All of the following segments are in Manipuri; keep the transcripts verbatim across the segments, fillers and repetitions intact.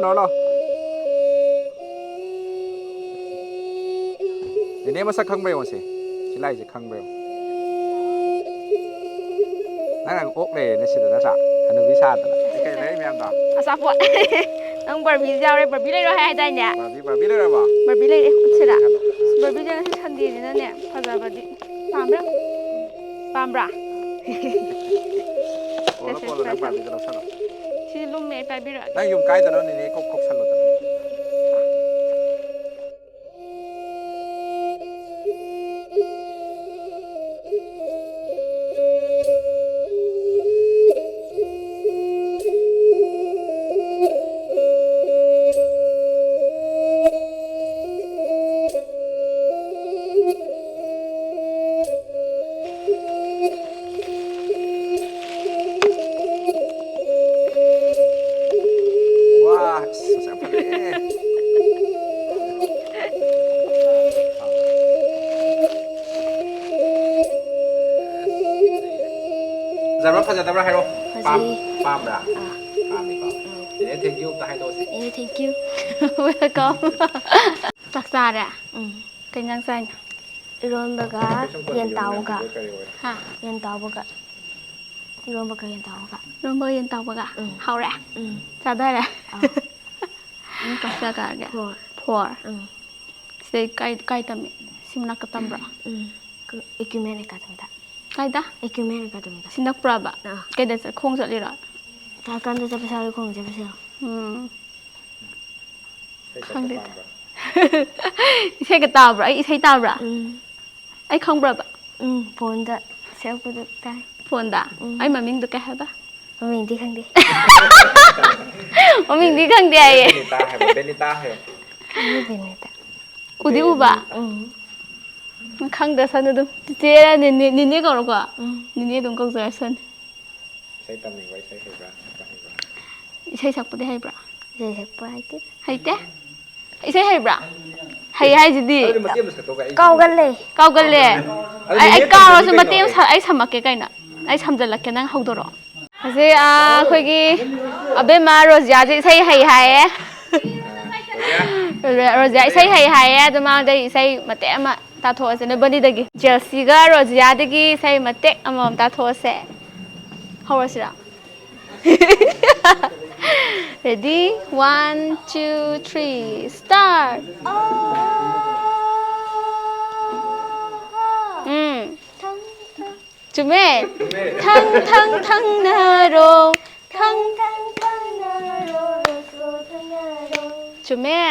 ꯂꯥꯎ, ꯂꯥꯎ꯫ ꯅꯦꯅꯦ ꯃꯁꯛ ꯈꯪꯕ꯭ꯔꯥ ꯌꯦꯡꯉꯣꯁꯦ꯫ ꯁꯤ ꯂꯥꯏꯁꯦ ꯈꯪꯕ꯭ꯔꯥ ꯌꯦꯡꯉꯣ꯫ ꯅꯪ ꯑꯣꯛ ꯂꯩꯔꯦꯅꯦ ꯁꯤꯗ ꯅꯠꯇ꯭ꯔꯥ? ꯍꯅꯨꯕꯤ ꯁꯥꯗꯅ꯫ ꯀꯩ ꯀꯩ ꯂꯩꯔꯤ ꯃꯌꯥꯝꯗꯣ? ꯑꯆꯥꯄꯣꯠ꯫ ꯅꯪ ꯕꯥꯔꯕꯤꯁꯨ ꯌꯥꯎꯔꯦ꯫ ꯕꯥꯔꯕꯤ ꯂꯩꯔꯣ ꯍꯥꯏ ꯍꯥꯏꯗꯥꯏꯅꯦ? ꯕꯥꯔꯕꯤ, ꯕꯥꯔꯕꯤ ꯂꯩꯔꯕꯣ? ꯕꯥꯔꯕꯤ ꯂꯩꯔꯦ꯫ ꯎꯠꯁꯤꯔꯥ? ꯕꯥꯔꯕꯤꯁꯦ ꯉꯁꯤ ꯁꯟꯗꯦꯅꯤꯅꯅꯦ, ꯐꯖꯕꯗꯤ꯫ ꯄꯥꯝꯕ꯭ꯔꯥ? ꯄꯥꯝꯕ꯭ꯔꯥ? ꯀꯣꯜꯂꯣ, ꯁꯦ, ꯁꯦ, ꯀꯣꯜꯂꯣ, ꯅꯪ ꯄꯥꯏꯁꯜꯂꯣ꯫ ꯕꯥꯔꯕꯤꯗꯣ ꯂꯧꯁꯜꯂꯣ꯫ ꯁꯤ ꯂꯨꯝꯃꯦ, ꯑꯩ ꯄꯥꯏꯕꯤꯔꯛꯑꯒꯦ꯫ ꯅꯪ ꯌꯨꯝ ꯀꯥꯏꯗꯅꯣ, ꯅꯦꯅꯦ ꯀꯣꯛ ꯀꯣꯛꯁꯜꯂꯨꯗꯅ꯫ ꯋꯥ, ꯑꯁ, ꯃꯁꯛ ꯐꯖꯩꯍꯦ꯫ ꯐꯖꯕ꯭ꯔꯥ, ꯐꯖꯗꯕ꯭ꯔꯥ ꯍꯥꯏꯔꯣ꯫ ꯄꯥꯝ-, ꯐꯖꯩ꯫ ꯄꯥꯝꯕ꯭ꯔꯥ? ꯑꯥ꯫ ꯄꯥꯝꯃꯤꯀꯣ꯫ ꯎꯝ꯫ ꯅꯦꯅꯦ, thank you ꯑꯝꯇ ꯍꯥꯏꯗꯣꯛꯑꯁꯦ꯫ ꯅꯦꯅꯦ, thank you꯫ Welcome꯫ ꯆꯥꯛ ꯆꯥꯔꯦ? ꯎꯝ꯫ ꯀꯩ ꯏꯟꯖꯥꯡ ꯆꯥꯏꯅꯣ? ꯏꯔꯣꯟꯕꯒ ꯌꯦꯟ ꯇꯥꯎꯕꯒ꯫ ꯍꯥ? ꯌꯦꯟ ꯇꯥꯎꯕꯒ꯫ ꯏꯔꯣꯟꯕꯒ ꯌꯦꯟ ꯇꯥꯎꯕꯒ꯫ ꯏꯔꯣꯟꯕꯒ ꯌꯦꯟ ꯇꯥꯎꯕꯒ꯫ ꯎꯝ꯫ ꯍꯥꯎꯔꯦ? ꯎꯝ꯫ ꯆꯥꯊꯔꯦ? ꯑꯥ꯫ ꯅꯪ class ꯀꯌꯥ ꯀꯥꯔꯒꯦ? Four꯫ Four꯫ ꯎꯝ꯫ ꯁꯤꯗꯩ ꯀꯥꯏ, ꯀꯥꯏ ꯇꯝꯃꯤ? ꯁꯤ ꯃꯅꯥꯛꯇ ꯇꯝꯕ꯭ꯔꯣ? ꯎꯝ꯫ ꯀ-, Equipment Academyꯗ꯫ ꯀꯥꯏꯗ? Equipment Academyꯗ꯫ ꯁꯤ ꯅꯛꯄ꯭ꯔꯕ? ꯑꯥ꯫ ꯀꯩꯗ ꯆꯠ-, ꯈꯣꯡ ꯆꯠꯂꯤꯔꯣ? ꯁꯥꯏꯀꯜꯗ ꯆꯠꯄꯁꯨ ꯌꯥꯎꯏ, ꯈꯣꯡꯅ ꯆꯠꯄꯁꯨ ꯌꯥꯎꯏ꯫ ꯎꯝ꯫ ꯏꯁꯩ ꯁꯛꯄ ꯈꯪꯗꯦ꯫ ꯄꯥꯝꯕ꯭ꯔꯥ? ꯏꯁꯩꯒ ꯇꯥꯕ꯭ꯔꯥ? ꯑꯩ ꯏꯁꯩ ꯇꯥꯕ꯭ꯔꯥ? ꯎꯝ꯫ ꯑꯩ ꯈꯪꯕ꯭ꯔꯕ? ꯎꯝ, phoneꯗ ꯁꯛꯄꯗꯨ ꯇꯥꯏ꯫ Phoneꯗ? ꯎꯝ꯫ ꯑꯩ ꯃꯃꯤꯡꯗꯣ ꯀꯩ ꯍꯥꯏꯕ? ꯃꯃꯤꯡꯗꯤ ꯈꯪꯗꯦ꯫ ꯃꯃꯤꯡꯗꯤ ꯈꯪꯗꯦ ꯍꯥꯏꯌꯦ꯫ ꯕꯦꯅꯤꯇꯥ ꯍꯥꯏꯕ, ꯕꯦꯅꯤꯇꯥ ꯍꯥꯏꯕ꯫ ꯃꯤ ꯕꯦꯅꯤꯇꯥ꯫ ꯎꯗꯤ ꯎꯕ? ꯎꯝ꯫ ꯈꯪꯗ꯭ꯔꯁꯅꯨ ꯑꯗꯨꯝ꯫ ꯆꯤꯆꯦ ꯅꯤꯅꯦ, ꯅꯤꯅꯦ ꯀꯧꯔꯣꯀꯣ꯫ ꯎꯝ꯫ ꯅꯤꯅꯦ ꯑꯗꯨꯝ ꯀꯧꯖꯔꯁꯅꯨ꯫ ꯏꯁꯩ ꯇꯝꯅꯤꯡꯕ꯭ꯔꯥ? ꯏꯁꯩ ꯍꯩꯕ꯭ꯔꯥ? ꯁꯛꯄ ꯍꯩꯕ꯭ꯔꯥ? ꯏꯁꯩ ꯁꯛꯄꯗꯤ ꯍꯩꯕ꯭ꯔꯥ? ꯏꯁꯩ ꯁꯛꯄ ꯍꯩꯇꯦ꯫ ꯍꯩꯇꯦ? ꯏꯁꯩ ꯍꯩꯕ꯭ꯔꯥ? ꯍꯩ ꯍꯥꯏꯁꯤꯗꯤ꯫ ꯑꯗꯨꯗꯤ ꯃꯇꯦꯛ ꯑꯃ ꯁꯛꯇꯣꯛꯑꯒ ꯑꯩ ꯀꯥꯎꯒꯜꯂꯦ꯫ ꯀꯥꯎꯒꯜꯂꯦ꯫ ꯑꯗꯨ ꯑꯩ, ꯑꯩ ꯅꯦꯅꯦ ꯀꯥꯎꯔꯁꯨ ꯇꯝꯖꯔꯤ ꯃꯇꯦꯛ ꯀꯩꯅꯣ? ꯑꯃ ꯁ-, ꯑꯩ ꯁꯝꯃꯛꯀꯦ ꯀꯩꯅꯣ꯫ ꯑꯩ ꯁꯝꯖꯜꯂꯛꯀꯦ, ꯅꯪ ꯍꯧꯗꯣꯔꯛꯑꯣ꯫ ꯍꯧꯖꯤꯛ ꯑꯥ, ꯑꯩꯈꯣꯏꯒꯤ ꯑꯕꯦꯝꯃ ꯔꯣꯖꯤꯌꯥꯁꯦ ꯏꯁꯩ ꯍꯩ ꯍꯥꯏꯌꯦ꯫ ꯔꯣꯖꯤꯌꯥ ꯏꯁꯩ ꯍꯩ ꯍꯥꯏꯌꯦ꯫ ꯑꯗꯨ ꯃꯥꯗꯩ ꯏꯁꯩ ꯃꯇꯦꯛ ꯑꯃ ꯇꯥꯊꯣꯛꯑꯁꯦ ꯅꯣꯏꯕꯅꯤꯗꯒꯤ꯫ ꯖꯦꯜꯁꯤꯒ ꯔꯣꯖꯤꯌꯥꯗꯒꯤ ꯏꯁꯩ ꯃꯇꯦꯛ ꯑꯃꯃꯝ ꯇꯥꯊꯣꯛꯑꯁꯦ꯫ ꯍꯧꯔꯁꯤꯔꯥ? Ready? One, two, three, start! ꯎꯝ꯫ ꯆꯨꯝꯃꯦ꯫ ꯊꯪ ꯊꯪ ꯊꯪꯅꯔꯣ꯫ ꯊꯪ ꯊꯪ ꯊꯪꯅꯔꯣ꯫ ꯆꯨꯝꯃꯦ꯫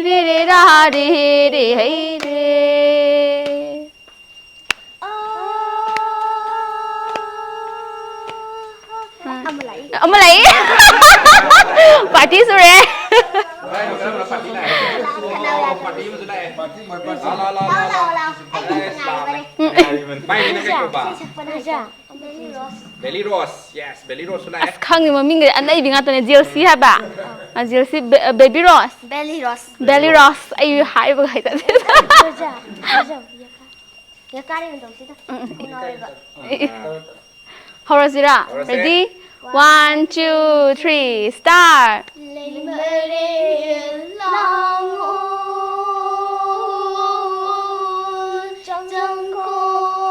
ꯔꯦ ꯔꯦ ꯔꯥ ꯔꯦ ꯍꯦ ꯔꯦ ꯍꯩ ꯔꯦ꯫ ꯑꯃ ꯂꯥꯛꯏ꯫ ꯄꯥꯔꯇꯤ ꯁꯨꯔꯦ꯫ ꯈꯠꯅꯕ ꯌꯥꯗꯦ꯫ ꯂꯥꯛꯑꯣ, ꯂꯥꯛꯑꯣ, ꯂꯥꯛꯑꯣ꯫ ꯑꯩ ꯈꯛꯇ ꯉꯥꯏꯔꯕꯅꯦ꯫ ꯃꯥꯏ ꯃꯤꯡꯅ ꯀꯩ ꯀꯧꯕ? ꯏꯁꯩ ꯁꯛꯄꯅ ꯍꯩꯇꯕ꯫ ꯕꯦꯂꯤ ꯔꯣꯁ꯫ ꯕꯦꯂꯤ ꯔꯣꯁ, yes, ꯕꯦꯂꯤ ꯔꯣꯁꯁꯨ ꯂꯥꯛꯑꯦ꯫ ꯑꯁ, ꯈꯪꯉꯤ, ꯃꯃꯤꯡꯒꯗꯤ ꯑꯅꯩꯕꯤ ꯉꯥꯛꯇꯅꯦ꯫ ꯖꯦꯜꯁꯤ ꯍꯥꯏꯕ? ꯑ, ꯖꯦꯜꯁꯤ, ꯕꯦ-, ꯕꯦꯕꯤ ꯔꯣꯁ꯫ ꯕꯦꯂꯤ ꯔꯣꯁ꯫ ꯕꯦꯂꯤ ꯔꯣꯁ, ꯑꯩ ꯍꯥꯏꯕꯒ ꯍꯩꯇꯦ꯫ ꯔꯣꯖꯥ, ꯔꯣꯖꯥ, ꯌꯥꯀꯥ-, ꯌꯥꯀꯥꯔꯤ ꯑꯣꯏꯅ ꯇꯧꯁꯤꯗ꯫ ꯎꯝ, ꯎꯝ꯫ ꯎꯅꯥꯎꯔꯤꯕ꯫ ꯍꯧꯔꯁꯤꯔꯥ? ꯍꯧꯔꯁꯦ꯫ Ready? One, two, three, start! Leimarel ꯂꯥꯡꯑꯣ,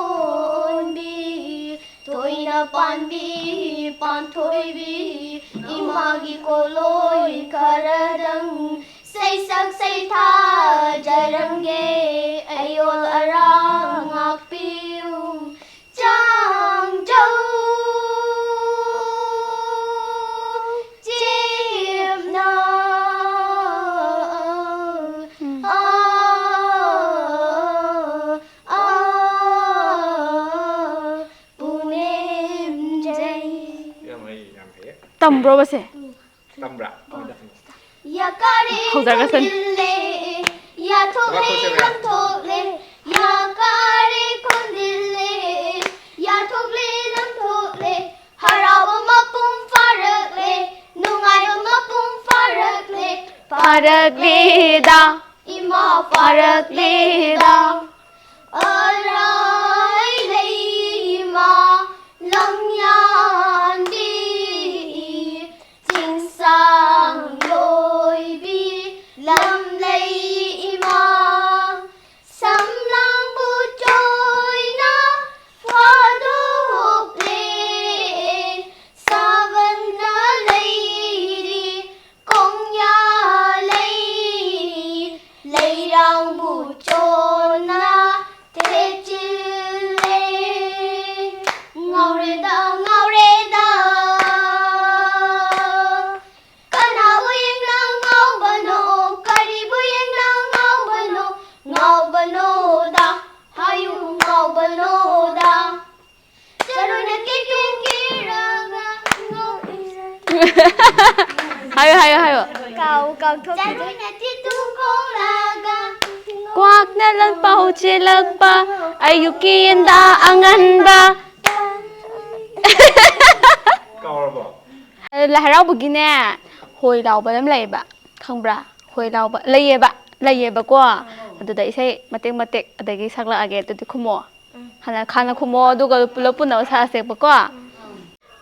ꯆꯪꯈꯣꯟꯕꯤ, ꯊꯣꯏꯅ ꯄꯥꯟꯕꯤ, ꯄꯥꯟꯊꯣꯏꯕꯤ, ꯏꯃꯥꯒꯤ ꯀꯣꯂꯣꯏ ꯈꯔꯗꯪ ꯁꯩꯁꯛ ꯁꯩꯊꯥꯖꯔꯝꯒꯦ, ꯑꯌꯣꯜ ꯑꯔꯥꯡ ꯉꯥꯛꯄꯤꯌꯨ꯫ ꯆꯥꯡꯖꯧ ꯆꯦꯞꯅ, ꯎꯝ꯫ ꯑꯥ, ꯑꯥ, ꯄꯨꯅꯦꯝꯖꯩ꯫ ꯌꯥꯝ ꯍꯩ, ꯌꯥꯝ ꯍꯩꯌꯦ꯫ ꯇꯝꯕ꯭ꯔꯣ ꯃꯁꯦ? ꯎꯝ꯫ ꯇꯝꯕ꯭ꯔꯥ? ꯌꯥꯀꯥꯔꯦ ꯍꯧꯖꯔꯒꯁꯅꯤ꯫ ꯈꯣꯟꯖꯤꯜꯂꯦ, ꯌꯥꯊꯣꯛꯂꯦ ꯂꯪꯊꯣꯛꯂꯦ, ꯌꯥꯀꯥꯔꯦ ꯈꯣꯟꯖꯤꯜꯂꯦ, ꯌꯥꯊꯣꯛꯂꯦ ꯂꯪꯊꯣꯛꯂꯦ, ꯍꯔꯥꯎꯕ ꯃꯄꯨꯡ ꯐꯥꯔꯛꯂꯦ, ꯅꯨꯡꯉꯥꯏꯕ ꯃꯄꯨꯡ ꯐꯥꯔꯛꯂꯦ, ꯐꯥꯔꯛꯂꯦꯗ꯫ ꯏꯃꯥ ꯐꯥꯔꯛꯂꯦꯗ꯫ ꯑꯔꯥꯏ ꯂꯩ ꯅꯣꯗ꯫ ꯆꯔꯣꯏꯅ ꯇꯤꯇꯨ ꯀꯤꯔꯒ ꯉꯧ ꯏꯔꯩ꯫ ꯍꯥꯏꯌꯣ, ꯍꯥꯏꯌꯣ, ꯍꯥꯏꯌꯣ꯫ ꯀꯥꯎ, ꯀꯥꯎꯊꯣꯛꯈꯤꯗꯦ꯫ ꯆꯔꯣꯏꯅ ꯇꯤꯇꯨ ꯈꯣꯡꯂꯒ ꯀ꯭ꯋꯥꯛꯅ ꯂꯟ ꯄꯥꯎ ꯆꯦꯜꯂꯛꯄ, ꯑꯌꯨꯛꯀꯤ ꯌꯦꯟꯗꯥ ꯑꯉꯟꯕ꯫ ꯀꯥꯎꯔꯕꯣ? ꯂꯥꯏ ꯍꯔꯥꯎꯕꯒꯤꯅꯦ, ꯍꯣꯏ ꯂꯥꯎꯕ ꯑꯃ ꯂꯩꯌꯦꯕ, ꯈꯪꯕ꯭ꯔꯥ? ꯍꯣꯏ ꯂꯥꯎꯕ ꯂꯩꯌꯦꯕ, ꯂꯩꯌꯦꯕꯀꯣ꯫ ꯑꯗꯨꯗ ꯏꯁꯩ ꯃꯇꯦꯛ ꯃꯇꯦꯛ ꯑꯗꯒꯤ ꯁꯛꯂꯛꯑꯒꯦ, ꯑꯗꯨꯗꯤ ꯈꯨꯝꯃꯣ꯫ ꯍꯥꯟꯅ ꯈꯥꯟꯅ ꯈꯨꯝꯃꯣ, ꯑꯗꯨꯒ ꯄꯨꯂꯞ ꯄꯨꯟꯅ ꯁꯛꯑꯁꯦꯕꯀꯣ꯫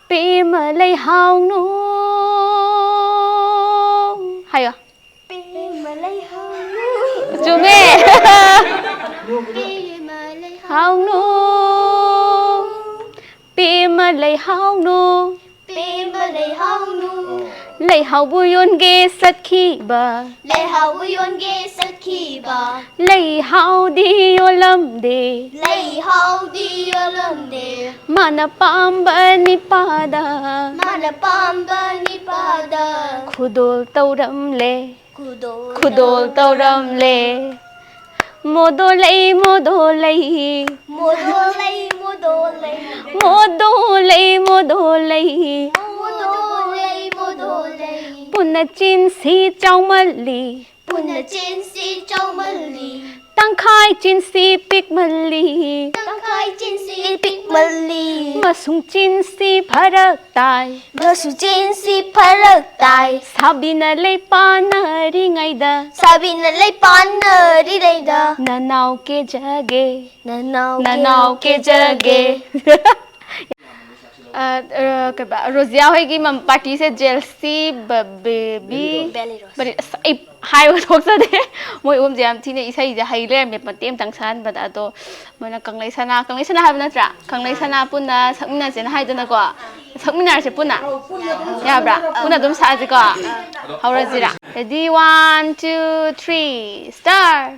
ꯄꯦꯃ ꯂꯩꯍꯥꯎꯅꯨ꯫ ꯍꯥꯏꯌꯣ꯫ ꯄꯦꯃ ꯂꯩꯍꯥꯎꯅꯨ꯫ ꯆꯨꯝꯃꯦ꯫ ꯄꯦꯃ ꯂꯩꯍꯥꯎꯅꯨ꯫ ꯍꯥꯎꯅꯨ꯫ ꯄꯦꯃ ꯂꯩꯍꯥꯎꯅꯨ꯫ ꯄꯦꯃ ꯂꯩꯍꯥꯎꯅꯨ꯫ ꯂꯩꯍꯥꯎꯕꯨ ꯌꯣꯟꯒꯦ ꯆꯠꯈꯤꯕ꯫ ꯂꯩꯍꯥꯎꯕꯨ ꯌꯣꯟꯒꯦ ꯆꯠꯈꯤꯕ꯫ ꯂꯩꯍꯥꯎꯗꯤ ꯌꯣꯜꯂꯝꯗꯦ꯫ ꯂꯩꯍꯥꯎꯗꯤ ꯌꯣꯜꯂꯝꯗꯦ꯫ ꯃꯥꯅ ꯄꯥꯝꯕ ꯅꯤꯄꯥꯗ꯫ ꯃꯥꯅ ꯄꯥꯝꯕ ꯅꯤꯄꯥꯗ꯫ ꯈꯨꯗꯣꯜ ꯇꯧꯔꯝꯂꯦ꯫ ꯈꯨꯗꯣꯜ ꯈꯨꯗꯣꯜ ꯇꯧꯔꯝꯂꯦ꯫ ꯃꯣꯗꯣ ꯂꯩ, ꯃꯣꯗꯣ ꯂꯩ꯫ ꯃꯣꯗꯣ ꯂꯩ, ꯃꯣꯗꯣ ꯂꯩ꯫ ꯃꯣꯗꯣ ꯂꯩ, ꯃꯣꯗꯣ ꯂꯩ꯫ ꯃꯣꯗꯣ ꯂꯩ, ꯃꯣꯗꯣ ꯂꯩ꯫ ꯄꯨꯟꯅ ꯆꯤꯟꯁꯤ ꯆꯥꯎꯃꯜꯂꯤ꯫ ꯄꯨꯟꯅ ꯆꯤꯟꯁꯤ ꯆꯥꯎꯃꯜꯂꯤ꯫ ꯇꯪꯈꯥꯏ ꯆꯤꯟꯁꯤ ꯄꯤꯛꯃꯜꯂꯤ꯫ ꯇꯪꯈꯥꯏ ꯆꯤꯟꯁꯤ ꯄꯤꯛꯃꯜꯂꯤ꯫ ꯃꯁꯨꯡ ꯆꯤꯟꯁꯤ ꯐꯔꯛ ꯇꯥꯏ꯫ ꯃꯁꯨꯡ ꯆꯤꯟꯁꯤ ꯐꯔꯛ ꯇꯥꯏ꯫ ꯁꯥꯕꯤꯅ ꯂꯩ ꯄꯥꯟꯅꯔꯤꯉꯩꯗ꯫ ꯁꯥꯕꯤꯅ ꯂꯩ ꯄꯥꯟꯅꯔꯤꯉꯩꯗ꯫ ꯅꯅꯥꯎ ꯀꯦꯖꯒꯦ꯫ ꯅꯅꯥꯎ ꯅꯅꯥꯎ ꯀꯦꯖꯒꯦ꯫ ꯀꯦꯖꯒꯦ꯫ ꯑ, ꯑ, ꯀꯩꯕ, ꯔꯣꯖꯤꯌꯥ ꯍꯣꯏꯒꯤ ꯃꯝ-, ꯄꯥꯔꯇꯤꯁꯦ ꯖꯦꯜꯁꯤ, ꯕ-, ꯕꯦꯕꯤ, ꯕꯦꯂꯤ ꯔꯣꯁ꯫ ꯕꯦꯂꯤ-, ꯑꯁ, ꯑꯩ ꯍꯥꯏꯕ ꯊꯣꯛꯆꯗꯦ꯫ ꯃꯣꯏ ꯑꯍꯨꯝꯁꯦ ꯌꯥꯝ ꯊꯤꯅ ꯏꯁꯩꯁꯦ ꯍꯩ ꯂꯩꯔꯝꯃꯦ ꯃꯇꯦꯛ ꯑꯃꯇꯪ ꯁꯛꯍꯟꯕꯗ꯫ ꯑꯗꯣ ꯃꯣꯏꯅ ꯀꯪꯂꯩ ꯁꯅꯥ, ꯀꯪꯂꯩ ꯁꯅꯥ ꯍꯥꯏꯕ ꯅꯠꯇ꯭ꯔꯥ? ꯀꯪꯂꯩ ꯁꯅꯥ ꯄꯨꯟꯅ ꯁꯛꯃꯤꯟꯅꯁꯦꯅ ꯍꯥꯏꯗꯅꯀꯣ꯫ ꯁꯛꯃꯤꯟꯅꯔꯁꯦ ꯄꯨꯟꯅ꯫ ꯌꯥꯕ꯭ꯔꯥ? ꯄꯨꯟꯅ ꯑꯗꯨꯝ ꯁꯛꯑꯁꯤꯀꯣ꯫ ꯍꯧꯔꯁꯤꯔꯥ? Ready, one, two, three, start.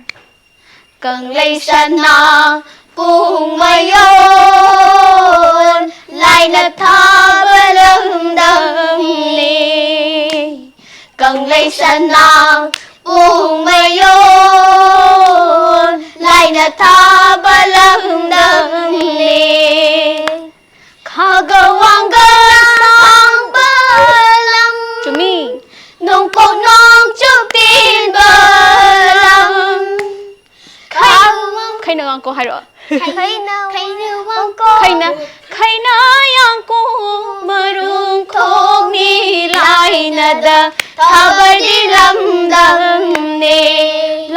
ꯀꯪꯂꯩ ꯁꯅꯥ ꯄꯨꯡ ꯃꯌꯣꯟ ꯂꯥꯏꯅ ꯊꯥꯕ ꯂꯝꯗꯝꯅꯤ꯫ ꯀꯪꯂꯩ ꯁꯅꯥ ꯄꯨꯡ ꯃꯌꯣꯟ ꯂꯥꯏꯅ ꯊꯥꯕ ꯂꯝꯗꯝ ꯈꯩꯅ ꯉꯥꯡꯀꯣ ꯍꯥꯏꯔꯛꯑꯣ꯫ ꯈꯩꯅ ꯋꯥꯡꯀꯣꯛ ꯈꯩꯅ ꯈꯩꯅ ꯌꯥꯡꯀꯣꯛ ꯃꯔꯨꯝ ꯈꯣꯛꯅꯤ ꯂꯥꯏꯅꯗ ꯊꯥꯕꯗꯤ ꯂꯝꯗꯝꯅꯦ꯫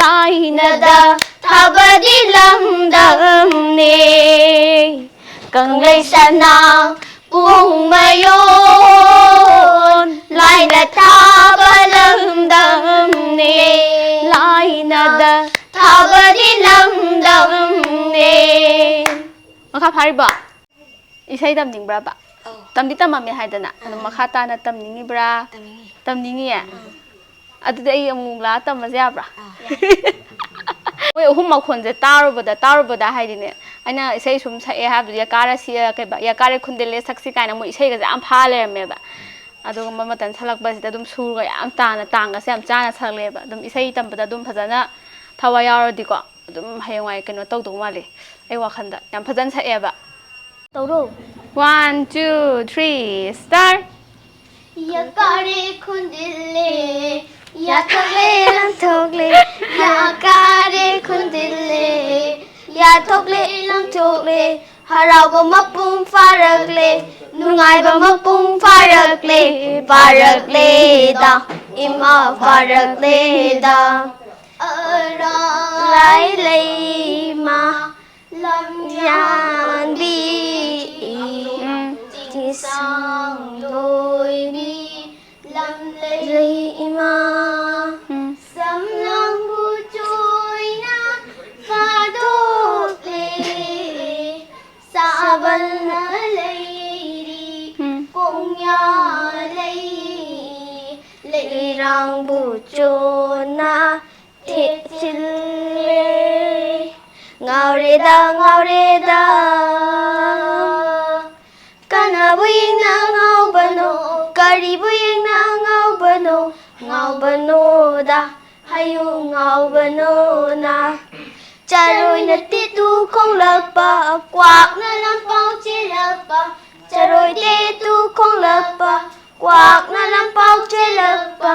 ꯂꯥꯏꯅꯗ ꯊꯥꯕꯗꯤ ꯂꯝꯗꯝꯅꯦ꯫ ꯀꯪꯂꯩ ꯁꯅꯥ ꯄꯨꯡ ꯃꯌꯣꯟ ꯂꯥꯏꯅ ꯊꯥꯕ ꯂꯝꯗꯝꯅꯦ꯫ ꯂꯥꯏꯅꯗ ꯊꯥꯕꯗꯤ ꯂꯝꯗꯝꯅꯦ꯫ ꯃꯈꯥ ꯐꯥꯔꯤꯕꯣ? ꯏꯁꯩ ꯇꯝꯅꯤꯡꯕ꯭ꯔꯕ? ꯑꯧ꯫ ꯇꯝꯗꯤ ꯇꯝꯃꯝꯃꯦ ꯍꯥꯏꯗꯅ, ꯑꯗꯨ ꯃꯈꯥ ꯇꯥꯅ ꯇꯝꯅꯤꯡꯉꯤꯕ꯭ꯔꯥ? ꯇꯝꯅꯤꯡꯉꯤ꯫ ꯇꯝꯅꯤꯡꯉꯤꯌꯦ? ꯑꯗꯨꯗꯤ ꯑꯩ ꯑꯃꯨꯛ ꯂꯥꯛꯑ ꯇꯝꯕꯁꯦ ꯌꯥꯕ꯭ꯔꯥ? ꯃꯣꯏ ꯑꯍꯨꯝ ꯃꯈꯣꯟꯁꯦ ꯇꯥꯔꯨꯕꯗ ꯇꯥꯔꯨꯕꯗ ꯍꯥꯏꯗꯤꯅꯦ, ꯑꯩꯅ ꯏꯁꯩ ꯁꯨꯝ ꯁꯛꯑꯦ ꯍꯥꯏꯕꯗꯨ, ꯌꯥꯀꯥꯔ ꯁꯤ ꯀꯩꯕ, ꯌꯥꯀꯥꯔꯦ ꯈꯨꯟꯗꯦꯜꯂꯦ ꯁꯛꯁꯤ ꯀꯥꯏꯅ ꯃꯣꯏ ꯏꯁꯩꯒꯁꯦ ꯌꯥꯝ ꯐꯥ ꯂꯩꯔꯝꯃꯦꯕ꯫ ꯑꯗꯨꯒꯨꯝꯕ ꯃꯇꯝ ꯁꯛꯂꯛꯄꯁꯤꯗ ꯑꯗꯨꯝ ꯁꯨꯔꯒ ꯌꯥꯝ ꯇꯥꯅ, ꯇꯥꯡꯒꯁꯦ ꯌꯥꯝ ꯆꯥꯅ ꯁꯛꯂꯛꯑꯦꯕ꯫ ꯑꯗꯨꯝ ꯏꯁꯩ ꯇꯝꯕꯗ ꯑꯗꯨꯝ ꯐꯖꯅ ꯊꯋꯥꯏ ꯌꯥꯎꯔꯗꯤꯀꯣ, ꯑꯗꯨꯝ ꯍꯌꯦꯡꯋꯥꯏ ꯀꯩꯅꯣ ꯇꯧꯗꯧ ꯃꯥꯜꯂꯤ꯫ ꯑꯩ ꯋꯥꯈꯜꯗ ꯌꯥꯝ ꯐꯖꯅ ꯁꯛꯑꯦꯕ꯫ ꯇꯧꯔꯣ꯫ One, two, three, start. ꯌꯥꯀꯥꯔꯦ ꯈꯨꯟꯗꯤꯜꯂꯦ, ꯌꯥꯊꯣꯛꯂꯦ ꯂꯪꯊꯣꯛꯂꯦ, ꯌꯥꯀꯥꯔꯦ ꯈꯨꯟꯗꯤꯜꯂꯦ, ꯌꯥꯊꯣꯛꯂꯦ ꯂꯪꯊꯣꯛꯂꯦ, ꯍꯔꯥꯎꯕ ꯃꯄꯨꯡ ꯐꯥꯔꯛꯂꯦ, ꯅꯨꯡꯉꯥꯏꯕ ꯃꯄꯨꯡ ꯐꯥꯔꯛꯂꯦ, ꯐꯥꯔꯛꯂꯦꯗ, ꯏꯃꯥ ꯐꯥꯔꯛꯂꯦꯗ꯫ ꯑꯔꯥꯏ ꯂꯩꯃ ꯂꯝꯌꯥꯟꯕꯤ, ꯆꯤꯡꯁꯥꯡ ꯂꯣꯏꯕꯤ ꯂꯝꯂꯩ ꯏꯃꯥ꯫ ꯁꯝꯂꯥꯡꯕꯨ ꯆꯣꯏꯅ ꯐꯥꯗꯣꯛꯂꯦ, ꯁꯥꯕꯜꯅ ꯂꯩꯔꯤ ꯄꯣꯡꯌꯥ ꯂꯩ, ꯂꯩꯔꯥꯡꯕꯨ ꯆꯣꯟꯅ ꯊꯦꯠꯆꯤꯜꯂꯦ꯫ ꯉꯥꯎꯔꯦꯗ, ꯉꯥꯎꯔꯦꯗ꯫ ꯀꯅꯥꯕꯨ ꯌꯦꯡꯅ ꯉꯥꯎꯕꯅꯣ? ꯀꯔꯤꯕꯨ ꯌꯦꯡꯅ ꯉꯥꯎꯕꯅꯣ? ꯉꯥꯎꯕꯅꯣꯗ, ꯍꯥꯏꯌꯨ ꯉꯥꯎꯕꯅꯣꯅ꯫ ꯆꯔꯣꯏꯅ ꯇꯦꯇꯨ ꯈꯣꯡꯂꯛꯄ, ꯀ꯭ꯋꯥꯛꯅ ꯂꯝꯄꯥꯎ ꯆꯦꯜꯂꯛꯄ꯫ ꯆꯔꯣꯏ ꯇꯦꯇꯨ ꯈꯣꯡꯂꯛꯄ, ꯀ꯭ꯋꯥꯛꯅ ꯂꯝꯄꯥꯎ ꯆꯦꯜꯂꯛꯄ꯫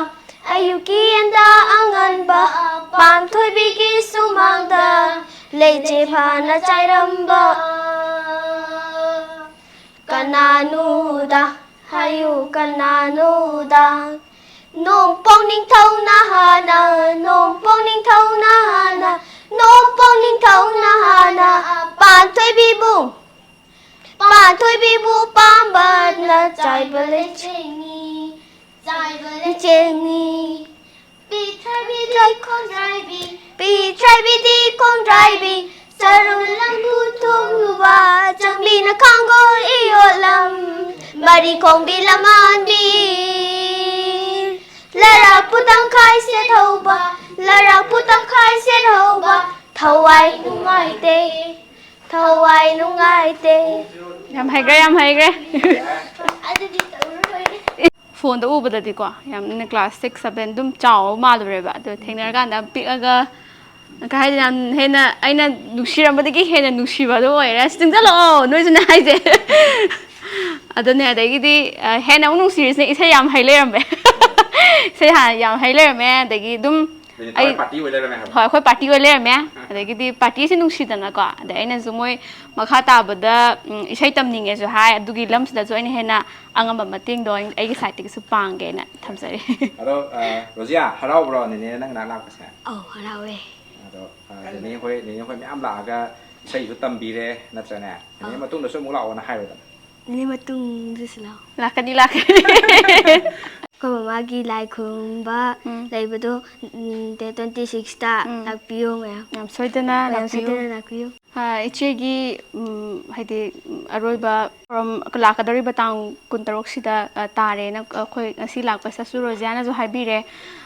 ꯑꯌꯨꯛꯀꯤ ꯌꯦꯟꯗꯥ ꯑꯉꯟꯕ, ꯄꯥꯟꯊꯣꯏꯕꯤꯒꯤ ꯁꯨꯃꯥꯡꯗ꯫ ꯂꯩꯆꯦ ꯐꯥꯅ ꯆꯥꯏꯔꯝꯕ ꯀꯅꯥꯅꯣꯗ ꯍꯥꯏꯌꯨ ꯀꯅꯥꯅꯣꯗ꯫ ꯅꯣꯡꯄꯣꯛ ꯅꯤꯡꯊꯧꯅ ꯍꯥꯟꯅ, ꯅꯣꯡꯄꯣꯛ ꯅꯤꯡꯊꯧꯅ ꯍꯥꯟꯅ, ꯅꯣꯡꯄꯣꯛ ꯅꯤꯡꯊꯧꯅ ꯍꯥꯟꯅ ꯄꯥꯟꯊꯣꯏꯕꯤꯕꯨ, ꯄꯥꯟꯊꯣꯏꯕꯤꯕꯨ ꯄꯥꯝꯕꯅ ꯆꯥꯏꯕ ꯂꯩꯆꯦꯡꯅꯤ, ꯆꯥꯏꯕ ꯂꯩꯆꯦꯡꯅꯤ꯫ ꯄꯤꯊ꯭ꯔꯥꯏꯕꯤꯗꯤ ꯈꯣꯡꯗ꯭ꯔꯥꯏꯕꯤ, ꯄꯤꯊ꯭ꯔꯥꯏꯕꯤꯗꯤ ꯈꯣꯡꯗ꯭ꯔꯥꯏꯕꯤ, ꯁꯔꯨ ꯂꯝꯕꯨ ꯊꯣꯡꯂꯨꯕ ꯆꯥꯡꯕꯤꯅ ꯈꯥꯡꯒꯣꯜ ꯏꯌꯣꯠꯂꯝ꯫ ꯃꯔꯤ ꯈꯣꯡꯕꯤ ꯂꯃꯥꯟꯕꯤ, ꯂꯩꯔꯥꯛꯄꯨ ꯇꯪꯈꯥꯏ ꯁꯦꯠꯍꯧꯕ, ꯂꯩꯔꯥꯛꯄꯨ ꯇꯪꯈꯥꯏ ꯁꯦꯠꯍꯧꯕ, ꯊꯋꯥꯏ ꯅꯨꯡꯉꯥꯏꯇꯦ, ꯊꯋꯥꯏ ꯅꯨꯡꯉꯥꯏꯇꯦ꯫ ꯌꯥꯝ ꯍꯩꯈ꯭ꯔꯦ, ꯌꯥꯝ ꯍꯩꯈ꯭ꯔꯦ꯫ ꯑꯗꯨꯗꯤ ꯇꯧꯔꯔꯣꯏ꯫ ꯐꯣꯟꯗ ꯎꯕꯗꯗꯤꯀꯣ, ꯌꯥꯝꯅ ꯀ꯭ꯂꯥꯁ ꯁꯤꯛꯁ ꯁꯚꯦꯟ ꯑꯗꯨꯝ ꯆꯥꯎꯕ ꯃꯥꯜꯂꯨꯔꯦꯕ, ꯑꯗꯣ ꯊꯦꯡꯅꯔꯀꯥꯟꯗ ꯌꯥꯝ ꯄꯤꯛꯑꯒ, ꯀꯩ ꯍꯥꯏꯗꯣꯏꯅꯣ, ꯌꯥꯝ ꯍꯦꯟꯅ ꯑꯩꯅ ꯅꯨꯡꯁꯤꯔꯝꯕꯗꯒꯤ ꯍꯦꯟꯅ ꯅꯨꯡꯁꯤꯕ ꯑꯗꯨ ꯑꯣꯏꯔꯦ꯫ ꯑꯁ, ꯆꯪꯁꯤꯜꯂꯛꯑꯣ, ꯅꯣꯏꯁꯨꯅꯦ ꯍꯥꯏꯁꯦ꯫ ꯑꯗꯨꯅꯦ, ꯑꯗꯒꯤꯗꯤ, ꯑ, ꯍꯦꯟꯅ ꯑꯃꯨꯛ ꯅꯨꯡꯁꯤꯔꯤꯁꯤꯅ ꯏꯁꯩ ꯌꯥꯝ ꯍꯩ ꯂꯩꯔꯝꯃꯦ꯫ ꯏꯁꯩ ꯍꯥꯟꯅ ꯌꯥꯝ ꯍꯩ ꯂꯩꯔꯝꯃꯦ, ꯑꯗꯒꯤ ꯑꯗꯨꯝ ꯅꯣꯏꯗꯤ ꯑꯩ ꯊꯋꯥꯏ ꯄꯥꯔꯇꯤ ꯑꯣꯏ ꯂꯩꯔꯝꯃꯦ ꯍꯥꯏꯕ? ꯍꯣꯏ, ꯑꯩꯈꯣꯏ ꯄꯥꯔꯇꯤ ꯑꯣꯏ ꯂꯩꯔꯝꯃꯦ꯫ ꯑꯗꯒꯤꯗꯤ ꯄꯥꯔꯇꯤꯁꯦ ꯅꯨꯡꯁꯤꯗꯅꯀꯣ, ꯑꯗꯩ ꯑꯩꯅꯁꯨ ꯃꯣꯏ ꯃꯈꯥ ꯇꯥꯕꯗ, ꯎꯝ, ꯏꯁꯩ ꯇꯝꯅꯤꯡꯉꯦꯁꯨ ꯍꯥꯏ, ꯑꯗꯨꯒꯤ ꯂꯝꯁꯤꯗꯁꯨ ꯑꯩꯅ ꯍꯦꯟꯅ ꯑꯉꯝꯕ ꯃꯇꯦꯡꯗꯣ ꯑꯩ-, ꯑꯩꯒꯤ ꯁꯥꯏꯠꯇꯒꯤꯁꯨ ꯄꯥꯡꯒꯦꯅ ꯊꯝꯖꯔꯤ꯫ ꯑꯗꯣ, ꯑ, ꯔꯣꯖꯤꯌꯥ, ꯍꯔꯥꯎꯕ꯭ꯔꯣ ꯅꯦꯅꯦ ꯅꯪ ꯅꯥꯛ ꯂꯥꯛꯄꯁꯦ? ꯑꯧ, ꯍꯔꯥꯎꯋꯦ꯫ ꯑꯗꯣ, ꯑ, ꯅꯦꯅꯦ ꯍꯣꯏ, ꯅꯦꯅꯦ ꯍꯣꯏ ꯃꯌꯥꯝ ꯂꯥꯛꯑꯒ ꯏꯁꯩꯁꯨ ꯇꯝꯕꯤꯔꯦ, ꯅꯠꯇ꯭ꯔꯅꯦ? ꯅꯦꯅꯦ ꯑꯥ꯫ ꯃꯇꯨꯡꯗꯁꯨ ꯑꯃꯨꯛ ꯂꯥꯛꯑꯣꯅ ꯍꯥꯏꯔꯣꯗꯅ꯫ ꯅꯦꯅꯦ ꯃꯇꯨꯡꯗꯁꯨ ꯂꯥꯛꯑꯣ꯫ ꯂꯥꯛꯀꯅꯤ, ꯂꯥꯛꯀꯅꯤ꯫ ꯑꯩꯈꯣꯏ ꯃꯃꯥꯒꯤ ꯂꯥꯏ ꯈꯨꯔꯨꯝꯕ ꯎꯝ꯫ ꯂꯩꯕꯗꯣ, ꯎꯝ, date twenty six ꯇ ꯎꯝ꯫ ꯂꯥꯛꯄꯤꯌꯣ ꯃꯌꯥꯝ꯫ ꯌꯥꯝ ꯁꯣꯏꯗꯅ ꯃꯌꯥꯝ ꯂꯥꯛꯄꯤꯌꯨ꯫ ꯁꯣꯏꯗꯅ ꯂꯥꯛꯄꯤꯌꯨ꯫ ꯑ, ꯏꯆꯦꯒꯤ, ꯎꯝ, ꯍꯥꯏꯗꯤ, ꯎꯝ, ꯑꯔꯣꯏꯕ ꯄ꯭ꯔꯣꯝ-, ꯂꯥꯛꯀꯗꯧꯔꯤꯕ ꯇꯥꯡ ꯀꯨꯟꯇꯔꯨꯛꯁꯤꯗ, ꯑ, ꯇꯥꯔꯦꯅ ꯑꯩꯈꯣꯏ ꯉꯁꯤ ꯂꯥꯛꯄꯁꯤꯗꯁꯨ ꯔꯣꯖꯤꯌꯥꯅꯁꯨ ꯍꯥꯏꯕꯤꯔꯦ꯫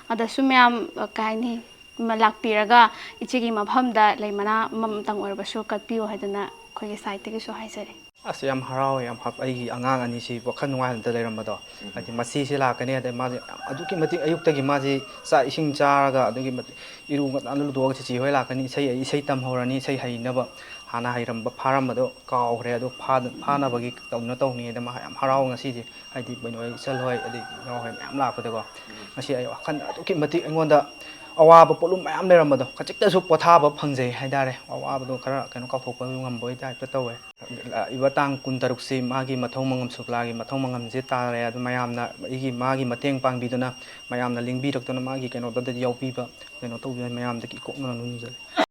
ꯑꯗꯁꯨ ꯃꯌꯥꯝ, ꯑ, ꯀꯩ ꯍꯥꯏꯅꯤ, ꯃ-, ꯂꯥꯛꯄꯤꯔꯒ ꯏꯆꯦꯒꯤ ꯃꯐꯝꯗ ꯂꯩ ꯃꯅꯥ ꯑꯃꯃꯝꯇꯪ ꯑꯣꯏꯔꯕꯁꯨ ꯀꯠꯄꯤꯌꯨ ꯍꯥꯏꯗꯅ ꯑꯩꯈꯣꯏꯒꯤ ꯁꯥꯏꯠꯇꯒꯤꯁꯨ ꯍꯥꯏꯖꯔꯤ꯫ ꯑꯁ, ꯌꯥꯝ ꯍꯔꯥꯎꯋꯦ, ꯌꯥꯝ ꯍꯥꯞ-, ꯑꯩꯒꯤ ꯑꯉꯥꯡ ꯑꯅꯤꯁꯤ ꯋꯥꯈꯜ ꯅꯨꯡꯉꯥꯏꯍꯟꯗ ꯂꯩꯔꯝꯕꯗꯣ꯫ ꯎꯝ꯫ ꯍꯥꯏꯗꯤ ꯃꯁꯤꯁꯦ ꯂꯥꯛꯀꯅꯤ, ꯑꯗꯩ ꯃꯥꯁꯦ ꯌꯥꯝ ꯑꯗꯨꯛꯀꯤ ꯃꯇꯤꯛ ꯑꯌꯨꯛꯇꯒꯤ ꯃꯥꯁꯤ ꯆꯥꯛ ꯏꯁꯤꯡ ꯆꯥꯔꯒ ꯑꯗꯨꯒꯤ ꯃꯇꯤꯛ ꯏꯔꯨ ꯉꯟꯇꯥꯅ ꯂꯨꯊꯣꯛꯑꯒ "ꯆꯤꯆꯦ ꯍꯣꯏ ꯂꯥꯛꯀꯅꯤ, ꯏꯁꯩ, ꯑꯩ ꯏꯁꯩ ꯇꯝꯍꯧꯔꯅꯤ, ꯏꯁꯩ ꯍꯩꯅꯕ, ꯍꯥꯟꯅ ꯍꯩꯔꯝꯕ ꯐꯥꯔꯝꯕꯗꯣ ꯀꯥꯎꯈ꯭ꯔꯦ, ꯑꯗꯣ ꯐꯥ-, ꯐꯥꯅꯕꯒꯤ ꯇꯧꯅ ꯇꯧꯅꯤꯅ" ꯃꯥ ꯌꯥꯝ ꯍꯔꯥꯎ ꯉꯁꯤꯗꯤ꯫ ꯍꯥꯏꯗꯤ ꯕꯦꯅꯣꯏ ꯏꯆꯜ ꯍꯣꯏ, ꯑꯗꯩ ꯏꯅꯥꯎ ꯍꯣꯏ ꯃꯌꯥꯝ ꯂꯥꯛꯄꯗꯀꯣ꯫ ꯎꯝ꯫ ꯉꯁꯤ ꯑꯩ ꯋꯥꯈꯜ ꯑꯗꯨꯛꯀꯤ ꯃꯇꯤꯛ ꯑꯩꯉꯣꯟꯗ ꯑꯋꯥꯕ ꯄꯣꯠꯂꯨꯝ ꯃꯌꯥꯝ ꯂꯩꯔꯝꯕꯗꯣ ꯈꯖꯤꯛꯇꯁꯨ ꯄꯣꯊꯥꯕ ꯐꯪꯖꯩ ꯍꯥꯏꯇꯥꯔꯦ꯫ ꯑꯋꯥꯕꯗꯣ ꯈꯔ ꯀꯩꯅꯣ ꯀꯥꯎꯊꯣꯛꯄ ꯉꯝꯕꯒꯤ ꯇꯥꯏꯞꯇ ꯇꯧꯋꯦ꯫ ꯂꯥꯛꯏꯕ ꯇꯥꯡ ꯀꯨꯟꯇꯔꯨꯛꯁꯤ ꯃꯥꯒꯤ ꯃꯊꯧ ꯃꯉꯝ, ꯁꯨꯛꯂꯥꯒꯤ ꯃꯊꯧ ꯃꯉꯝꯁꯦ ꯇꯥꯔꯦ꯫ ꯑꯗꯨ ꯃꯌꯥꯝꯅ ꯑꯩꯒꯤ, ꯃꯥꯒꯤ ꯃꯇꯦꯡ ꯄꯥꯡꯕꯤꯗꯨꯅ, ꯃꯌꯥꯝꯅ ꯂꯦꯡꯕꯤꯔꯛꯇꯨꯅ ꯃꯥꯒꯤ ꯀꯩꯅꯣꯗꯨꯗ ꯌꯥꯎꯕꯤꯕ, ꯀꯩꯅꯣ ꯇꯧꯕꯤꯕ ꯃꯌꯥꯝꯗꯒꯤ ꯏꯀꯣꯛꯅꯅ ꯅꯤꯡꯖꯔꯤ꯫